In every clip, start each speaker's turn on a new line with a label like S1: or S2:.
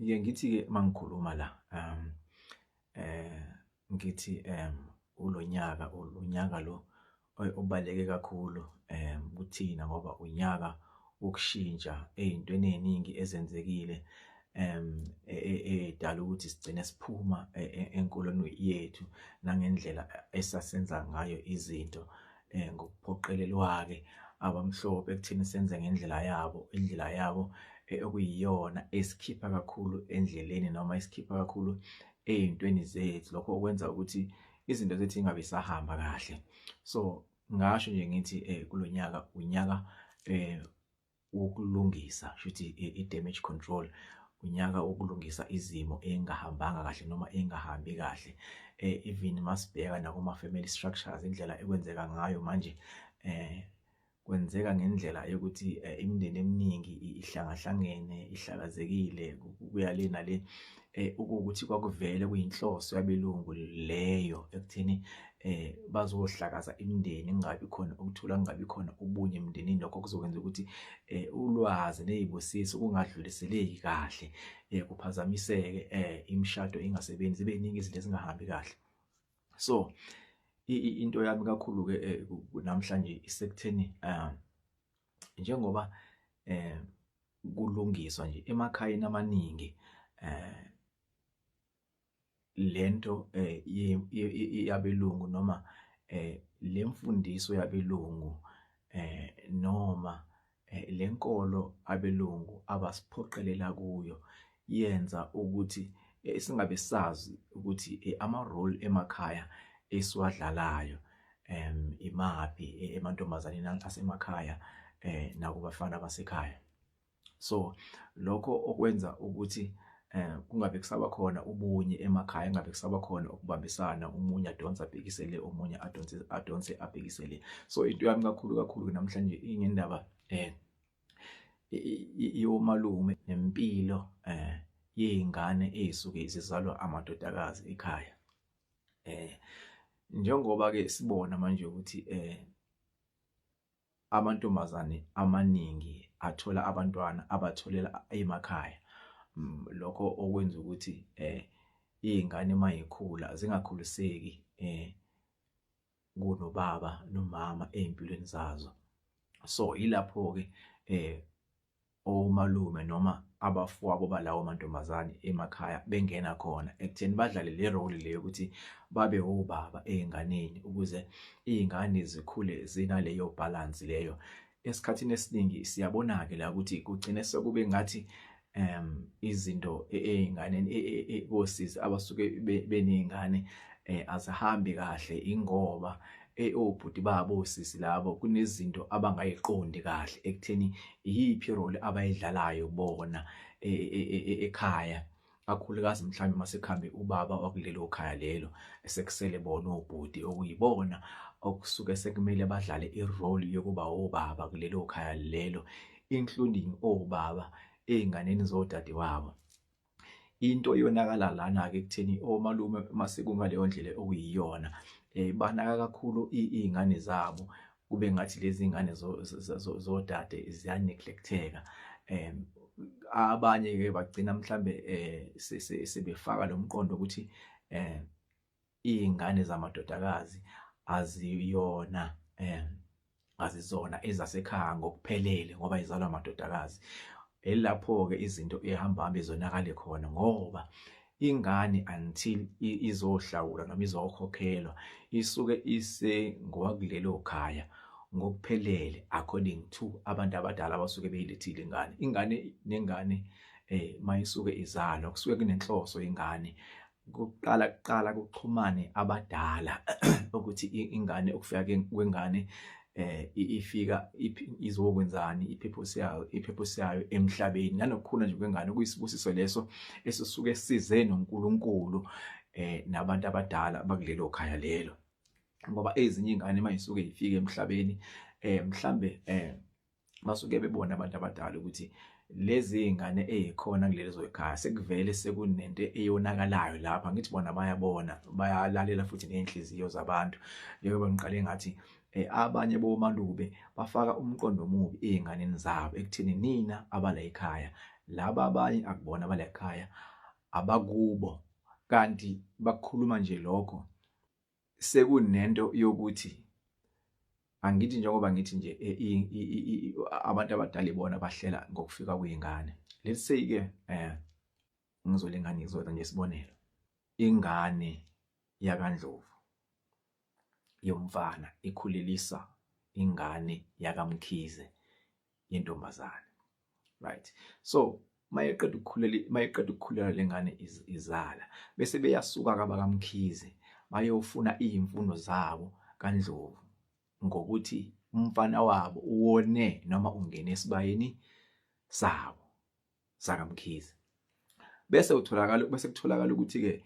S1: Ngike ngithi-ke uma ngikhuluma la ngithi ulonyaka unyaka lo obaluleke kakhulu kuthina ngoba unyaka wokushintsha ey'ntweni ey'ningi ezenzekile edala ukuthi sigcine siphuma enkolweni yethu nangendlela esasenza ngayo izinto. Ngokuphoqelelwa-ke abamhlophe ekutheni senze ngendlela yabo, indlela yabo okuyiyona esikhipha kakhulu endleleni noma esikhipha kakhulu ey'ntweni zethu. Lokho okwenza ukuthi izinto zethu zingabe zisahamba kahle. So, ngingasho nje ngithi kulo nyaka unyaka wokulungisa, shuthi i-damage control, unyaka wokulungisa izimo ey'ngahambanga kahle noma ey'ngahambi kahle. Even masibheka nakuma-family structures, indlela ekwenzeka ngayo manje kwenzeka ngendlela yokuthi imindeni eminingi ihlangahlangene, ihlakazekile kuya le nale. Okuwukuthi kwakuvele kuyinhloso yabelungu leyo ekutheni bazohlakaza imindeni kungabi khona ukuthula, kungabi khona ubunye emndenini. Lokho kuzokwenza ukuthi ulwazi ney'busiso kungadluliseleki kahle, kuphazamiseke imishado ingasebenzi, zibe ziningi izinto ezingahambi kahle. So into yami kakhulu-ke namhlanje isekutheni njengoba kulungiswa nje emakhayeni amaningi lento yabelungu noma le mfundiso yabelungu noma le nkolo abelungu abasiphoqelela kuyo yenza ukuthi singabe sazi ukuthi ama-role emakhaya esiwadlalayo imaphi emantombazaneni asemakhaya nakubafana basekhaya. So lokho okwenza ukuthi kungabe kusaba khona ubunye emakhaya, kungabe kusaba khona ukubambisana, omunye adonse abhekise le, omunye adonse adonse abhekise le. So into yami kakhulu kakhulu namhlanje ingendaba yomalume nempilo yey'ngane ey'suke zizalwa amadodakazi ekhaya. Njengoba-ke sibona manje ukuthi amantombazane amaningi athola abantwana abatholela emakhaya. Lokho okwenza ukuthi iy'ngane mayikhula zingakhuliseki kunobaba nomama ey'mpilweni zazo. So, yilapho-ke omalume noma abafowabo balawo mantombazane emakhaya bengena khona ekutheni badlale le role le yokuthi babe obaba ey'nganeni ukuze iy'ngane zikhule zinaleyo balance leyo. Esikhathini esiningi siyabona-ke la ukuthi kugcine sekube ngathi izinto ey'nganeni kosisi abasuke beney'ngane azihambi kahle ingoba obhuti babo osisi labo kunezinto abangayiqondi kahle ekutheni iyiphi role abayidlalayo bona ekhaya, kakhulukazi mhlawumbe uma sekuhambe ubaba wakulelo khaya lelo, sekusele bona obhuti okuyibona okusuke sekumele badlale i-role yokuba obaba kulelo khaya lelo, including obaba ey'nganeni zodadewabo. Into eyonakala lana-ke ekutheni omalume uma sekungaleyo ndlela okuyiyona banaka kakhulu iy'ngane zabo kube ngathi lezi ngane zodade ziya-neglect-eka. Abanye-ke bagcina mhlambe sebefaka lo mqondo ukuthi iy'ngane zamadodakazi aziyona azizona ezasekhaya ngokuphelele ngoba izalwa amadodakazi. Ilapho-ke izinto ehamba hambe zonakale khona ngoba ingane until izohlawula noma izokhokhelwa isuke isengowakulelo khaya ngokuphelele according to abantu abadala abasuke beyilethile ingane. Ingane nengane mayisuke izalwa kusuke kunenhloso ingane Kuqala kuqala kuxhumane abadala ukuthi ingane ukufika kwengane ifika izokwenzani i-purpose yayo, i-purpose yayo emhlabeni nanokukhula nje kwengane kuyisibusiso leso esisuke size noNkulunkulu nabantu abadala bakulelo khaya lelo. Ngoba ezinye iy'ngane uma y'suke y'fika emhlabeni mhlambe basuke bebona abantu abadala ukuthi lezi ngane ezikhona kulezo ekhaya sekuvele sekunento eyonakalayo lapha ngithi bona bayabona bayalalela futhi nezinhliziyo zabantu njengoba ngiqale ngathi abanye bomalube bafaka umqondo omubi ezinganeni zabo ekutheni nina abala ekhaya. Laba abanye akubona abalekhaya, abakubo. Kanti bakukhuluma nje lokho sekunento yokuthi angithi njengoba ngithi nje abantu abadala ibona bahlela ngokufika kwey'ngane. Let's say ke ngizolinganisa nje isibonelo, ingane yakaNdlovu yomfana ikhulelisa ingane yakaMkhize yentombazane, right? So mayeqeda ukukhulelwa, mayeqeda ukukhulelwa lengane izala, bese beyasuka kabakaMkhize bayofuna iy'mfuno zabo kaNdlovu ngokuthi umfana wabo uwone noma ungene esibayeni sabo sakaMkhize. Bese utholakala, bese kutholakala ukuthi-ke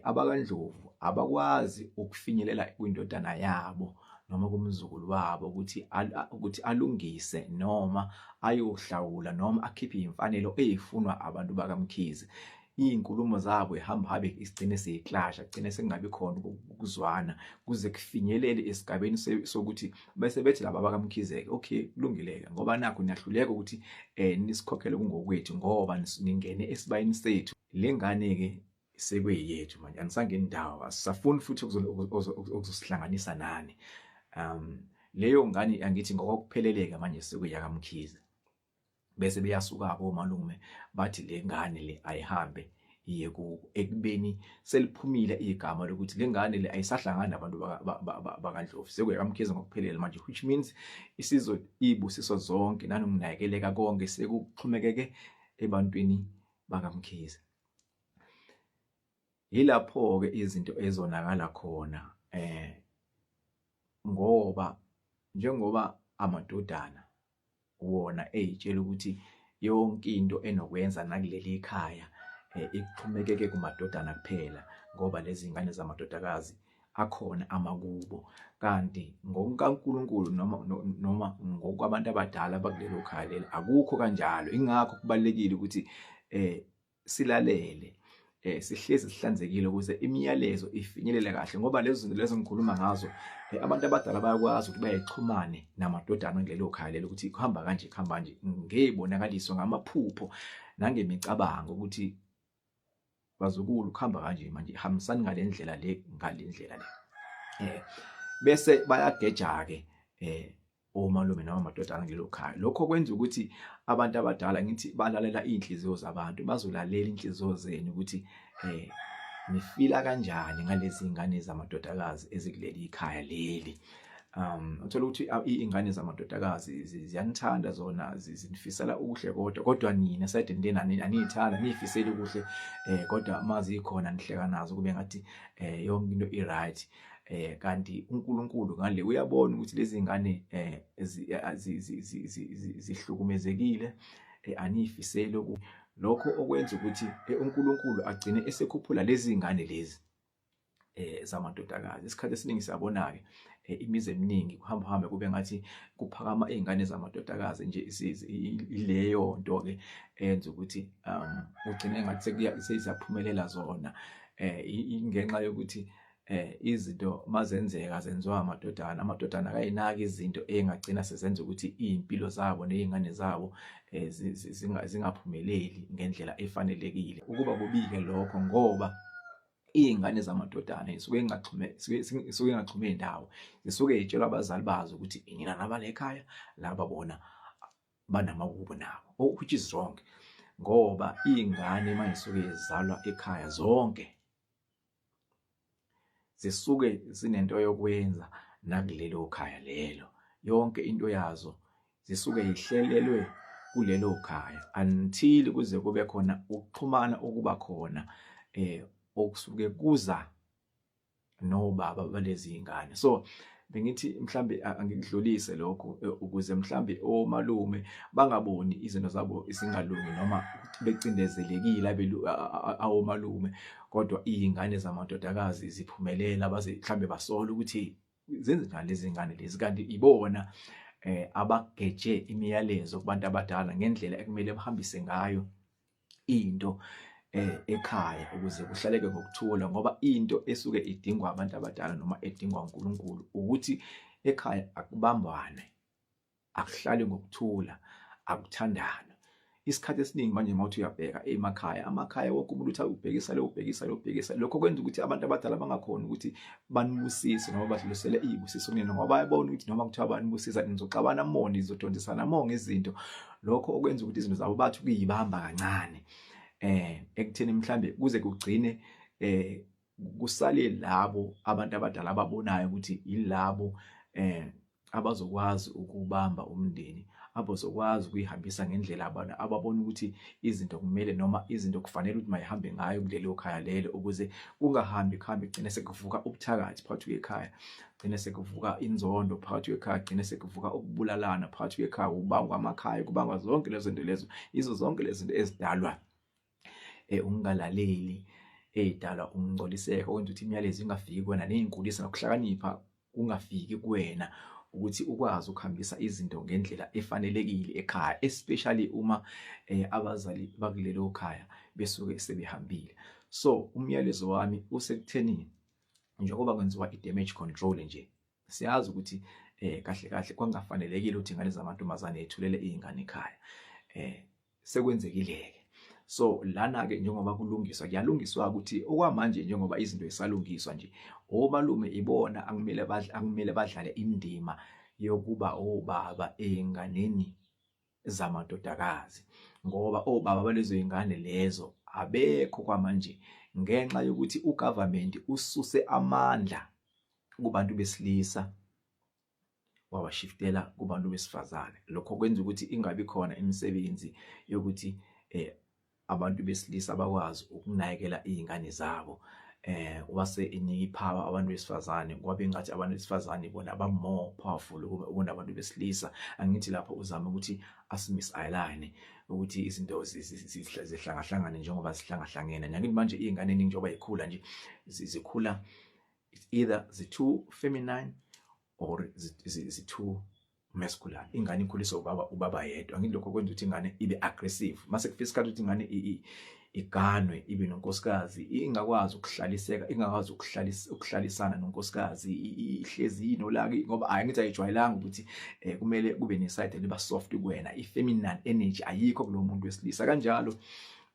S1: abakaNdlovu abakwazi ukufinyelela kwindodana yabo noma kumzukulu wabo ukuthi alungise noma ayohlawula noma akhiphe imfanelo eyifunwa abantu bakaMkhize. Iy'nkulumo zabo ihamba habe isigcine seyiklasha, kugcine sekungabi khona ukuzwana kuze kufinyelele esigabeni sokuthi bese bethi laba bakaMkhize-ke, okay, kulungile-ke ngoba nakhu niyahluleka ukuthi nisikhokhele kungokwethu ngoba ningene esibayeni sethu. Le ngane-ke sekuyeyethu manje, anisangeni ndawo, asisafuni futhi okuzosihlanganisa nani. Leyo ngane angithi ngokokupheleleka manje sekuyakaMkhize. Bese beyasuka-ke omalume bathi le ngane le ayihambe iye kubo, ekubeni seliphumile igama lokuthi le ngane le ayisahlangani nabantu bakaNdlovu, sekuyakamkhize ngokuphelele manje, which means isizo izibusiso zonke nanokunakekeleka konke sekuxhomekeke ebantwini bakaMkhize. Yilapho-ke izinto ezonakala khona ngoba njengoba amadodana wona ey'tshela ukuthi yonke into enokwenza nakuleli khaya ixhomekeke kumadodana kuphela ngoba lezi ngane zamadodakazi akhona amakubo. Kanti ngokukaNkulunkulu noma ngokwabantu abadala bakulelo khaya lelo akukho kanjalo. Ingakho kubalulekile ukuthi silalele, sihlezi sihlanzekile ukuze imiyalezo ifinyelele kahle ngoba lezo zinto lezo ngikhuluma ngazo abantu abadala bayakwazi ukuthi bayexhumane namadodana kulelo khaya lelo ukuthi kuhamba kanje, kuhamba kanje, ngey'bonakaliso, ngamaphupho nangemicabango ukuthi bazukulu kuhamba kanje manje, hambisani ngale ndlela le, ngale ndlela le. Bese bayageja-ke omalume noma amadodana kulelo khaya. Lokho kwenza ukuthi abantu abadala ngithi balalela iy'nhliziyo zabantu, bazolalela iy'nhliziyo zenu ukuthi nifila kanjani ngalezi ngane zamadodakazi ezikuleli khaya leli. Uthola ukuthi iy'ngane zamadodakazi ziyanithanda zona, zinifisela okuhle kodwa, kodwa nina side lena aniyithandi, aniyifiseli okuhle kodwa mazikhona nihleka nazo kube ngathi yonke into i-right. Kanti uNkulunkulu ngale uyabona ukuthi lezi ngane zihlukumezekile, aniyifiseli lokho okwenza ukuthi uNkulunkulu agcine esekhuphula lezi ngane lezi zamadodakazi. Isikhathi esiningi siyabona-ke imizi eminingi kuhamba hambe kube ngathi kuphakama iy'ngane zamadodakazi nje, ileyo nto-ke eyenza ukuthi kugcine ngathi seziyaphumelela zona ngenxa yokuthi izinto mazenzeka zenziwa amadodana, amadodana akayinaki izinto ey'ngagcina sezenza ukuthi iy'mpilo zabo ney'ngane zabo zingaphumeleli ngendlela efanelekile. Ukuba kubi-ke lokho ngoba iy'ngane zamadodana zisuke zingaxhume, zisuke zingaxhume ndawo, zisuke y'tshelwa abazali bazo ukuthi nina nabala ekhaya, laba bona banamakubo nabo, which is wrong ngoba iy'ngane uma zisuke zizalwa ekhaya zonke zisuke zinento yokwenza nakulelo khaya lelo. Yonke into yazo zisuke yihlelelwe kulelo khaya until kuze kube khona ukuxhumana okuba khona okusuke kuza nobaba balezi ngane. So bengithi mhlambe angikudlulise lokho ukuze mhlambe omalume bangaboni izinto zabo zingalungi noma becindezelekile awomalume, kodwa iy'ngane zamadodakazi ziphumelela baze mhlambe basole ukuthi zenze njani lezi ngane lezi, kanti ibona abageje imiyalezo kubantu abadala ngendlela ekumele bahambise ngayo into ekhaya ukuze kuhlaleke ngokuthula, ngoba into esuke idingwa abantu abadala noma edingwa uNkulunkulu ukuthi ekhaya akubambwane, akuhlale ngokuthula, akuthandane. Isikhathi esiningi manje uma uthi uyabheka emakhaya, amakhaya wonke umuntu uthi ubhekisa lo, ubhekisa lo, ubhekisa lokho, kwenza ukuthi abantu abadala bangakhoni ukuthi banibusise noma badlulisele izibusiso kunina, ngoba bayabona ukuthi noma kuthiwa banibusisa nizoxabana more, nizodondisana more ngezinto. Lokho okwenza ukuthi izinto zabo bathi ukuyibamba kancane ekutheni mhlambe kuze kugcine kusale labo abantu abadala ababonayo ukuthi yilabo abazokwazi ukubamba umndeni, abazokwazi ukuyihambisa ngendlela abantu ababona ukuthi izinto kumele noma izinto kufanele ukuthi mayihambe ngayo kulelo khaya lelo, ukuze kungahambi kuhambe kugcine sekuvuka ubuthakathi phakathi kwekhaya, gcine sekuvuka inzondo phakathi kwekhaya, gcine sekuvuka ukubulalana phakathi kwekhaya, kubangwa amakhaya, kubangwa zonke lezo zinto lezo. Izo zonke lezi zinto ezidalwa ukungalaleli, ey'dalwa ukungcoliseka okwenza ukuthi imiyalezo ingafiki kuwena, ney'nkulisa nokuhlakanipha kungafiki kuwena ukuthi ukwazi ukuhambisa izinto ngendlela efanelekile ekhaya, especially uma abazali bakulelo khaya besuke sebehambile. So umyalezo wami usekuthenini, njengoba kwenziwa i-damage control nje, siyazi ukuthi kahle kahle kwakungafanelekile ukuthi ingane zamantombazane yethulele iy'ngane ekhaya. Sekwenzekile-ke. So lana-ke njengoba kulungiswa, kuyalungiswa ukuthi okwamanje njengoba izinto zisalungiswa nje, omalume ibona akumele badlale indima yokuba obaba ey'nganeni zamadodakazi, ngoba obaba balezo y'ngane lezo abekho kwamanje ngenxa yokuthi u-government ususe amandla kubantu besilisa wawashiftela kubantu besifazane. Lokho kwenza ukuthi ingabi khona imisebenzi yokuthi abantu besilisa bakwazi ukunakekela iy'ngane zabo. Wase enika i-power abantu besifazane, kwabe ngathi abantu besifazane bona ba-more powerful kunabantu besilisa. Angithi lapho uzama ukuthi asi-misalign ukuthi izinto zihlangahlangane njengoba zihlangahlangene. Angithi manje iy'ngane eningi njengoba yikhula nje zikhula, it's either zi-too feminine or zi-too masculine. Ingane ikhuliswa ubaba yedwa. Angithi lokho kwenza ukuthi ingane ibe aggressive. Mase kufika isikhathi ukuthi ingane iganwe, ibe nonkosikazi, ingakwazi ukuhlaliseka, ingakwazi ukuhlalisana nonkosikazi, ihlezi inolaka, ngoba angithi ayijwayelanga ukuthi kumele kube ne-side eliba soft kuwena. I-feminine energy ayikho kulo muntu wesilisa. Kanjalo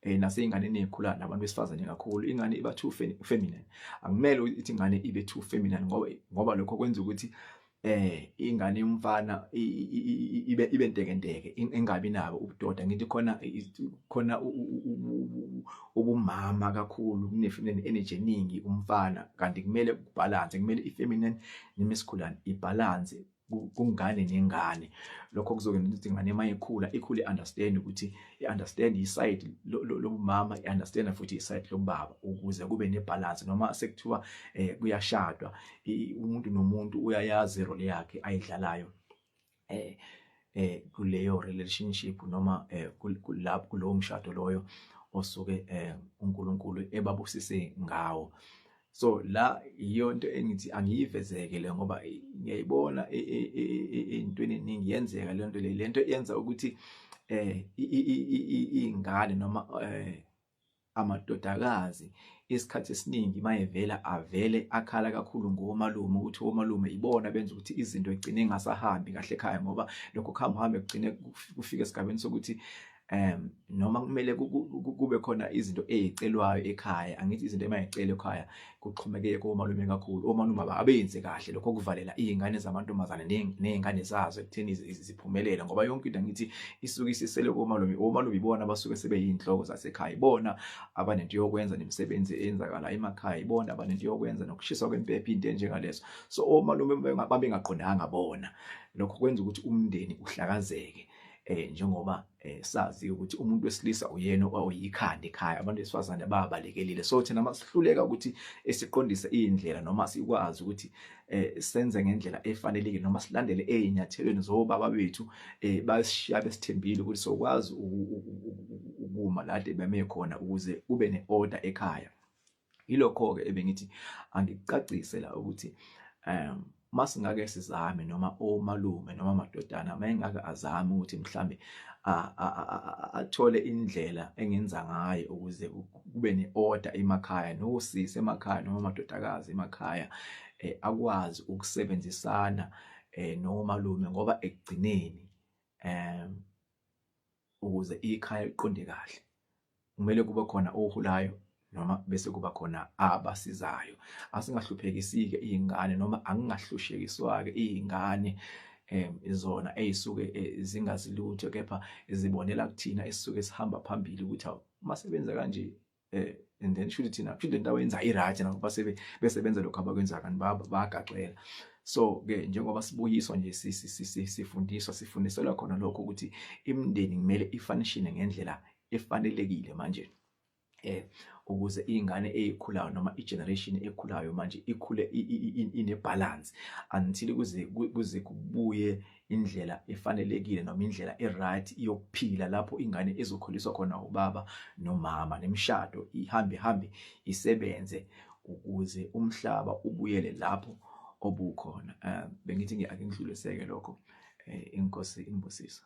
S1: nasey'nganeni ey'khula nabantu besifazane kakhulu, ingane iba too feminine. Akumele ithi ingane ibe too feminine, ngoba lokho kwenza ukuthi ingane yomfana ibe ntekenteke, ingabi nabo ubudoda. Ngithi khona ubumama kakhulu, kune-feminine energy eningi kumfana, kanti kumele ku-balance, kumele i-feminine ne-masculine i-balance kungane nengane. Lokho kuzokwenza ukuthi ingane uma ikhula, ikhule i-understand ukuthi i-understand i-side lobumama, i-understand futhi i-side lobaba, ukuze kube ne-balance. Noma sekuthiwa kuyashadwa, umuntu nomuntu uyayazi i-role yakhe ayidlalayo kuleyo relationship noma kulapho kulowo mshado loyo osuke uNkulunkulu ebabusise ngawo. So la iyonto engithi angiyivezeke le, ngoba ngiyayibona ey'ntweni eningi yenzeka le nto le. Lento yenza ukuthi iy'ngane noma amadodakazi isikhathi esiningi mayevela avele akhala kakhulu ngomalume, ukuthi omalume ibona benza ukuthi izinto igcine ingasahambi kahle ekhaya, ngoba lokho kuhamba hambe kugcine kufika esigabeni sokuthi noma kumele kube khona izinto ey'celwayo ekhaya. Angithi izinto emayicela ekhaya kuxhomekeke komalume kakhulu. Omalume abenzi kahle lokho kuvalela iy'ngane zamantombazane ney'ngane zazo ekutheni ziphumelele, ngoba yonke into angithi isuke isisele komalume. Omalume ibona abasuke sebeyinhloko zasekhaya, ibona abanento yokwenza nemisebenzi eyenzakala emakhaya, ibona abanento yokwenza nokushiswa kwempepho, into enjengalezo. So omalume babengaqondanga bona, lokho kwenza ukuthi umndeni uhlakazeke. Njengoba sazi ukuthi umuntu wesilisa uyena oyikhanda ekhaya, abantu besifazane babalekelile. So thina masihluleka ukuthi siqondise indlela noma sikwazi ukuthi senze ngendlela efanelekile noma silandele ey'nyathelweni zobaba bethu, basishiya besithembile ukuthi sokwazi ukuma la kade beme khona ukuze kube ne-order ekhaya. Yilokho-ke ebengithi angikucacise la ukuthi masingake sizame, noma omalume noma amadodana mayengake azame ukuthi mhlambe athole indlela engenza ngayo ukuze kube ne-order emakhaya, nosisi emakhaya noma amadodakazi emakhaya akwazi ukusebenzisana nomalume, ngoba ekugcineni Ukuze ikhaya liqonde kahle kumele kube khona oholayo noma bese kuba khona abasizayo. Asingahluphekisi-ke iy'ngane noma akungahlushekiswa-ke iy'ngane zona ey'suke zingazi lutho kepha zibonela kuthina esisuke sihamba phambili ukuthi hawu uma sebenza kanje and then shuthi thina shuthi lento abayenza i-right nabo base besebenza lokho abakwenza kanti bayagaxela. So ke njengoba sibuyiswa nje sifundiswa sifundiselwa khona lokho ukuthi imindeni kumele ifanishine ngendlela efanelekile manje ukuze ingane eyikhulayo noma igeneration ekhulayo manje ikhule ine balance until kuze kubuye indlela efanelekile noma indlela e-right yokuphila lapho ingane ezokhuliswa khona ubaba nomama nemishado ihambe hambe isebenze ukuze umhlaba ubuyele lapho obukhona. Bengithi ake ngidluliseke lokho, inkosi inibusise.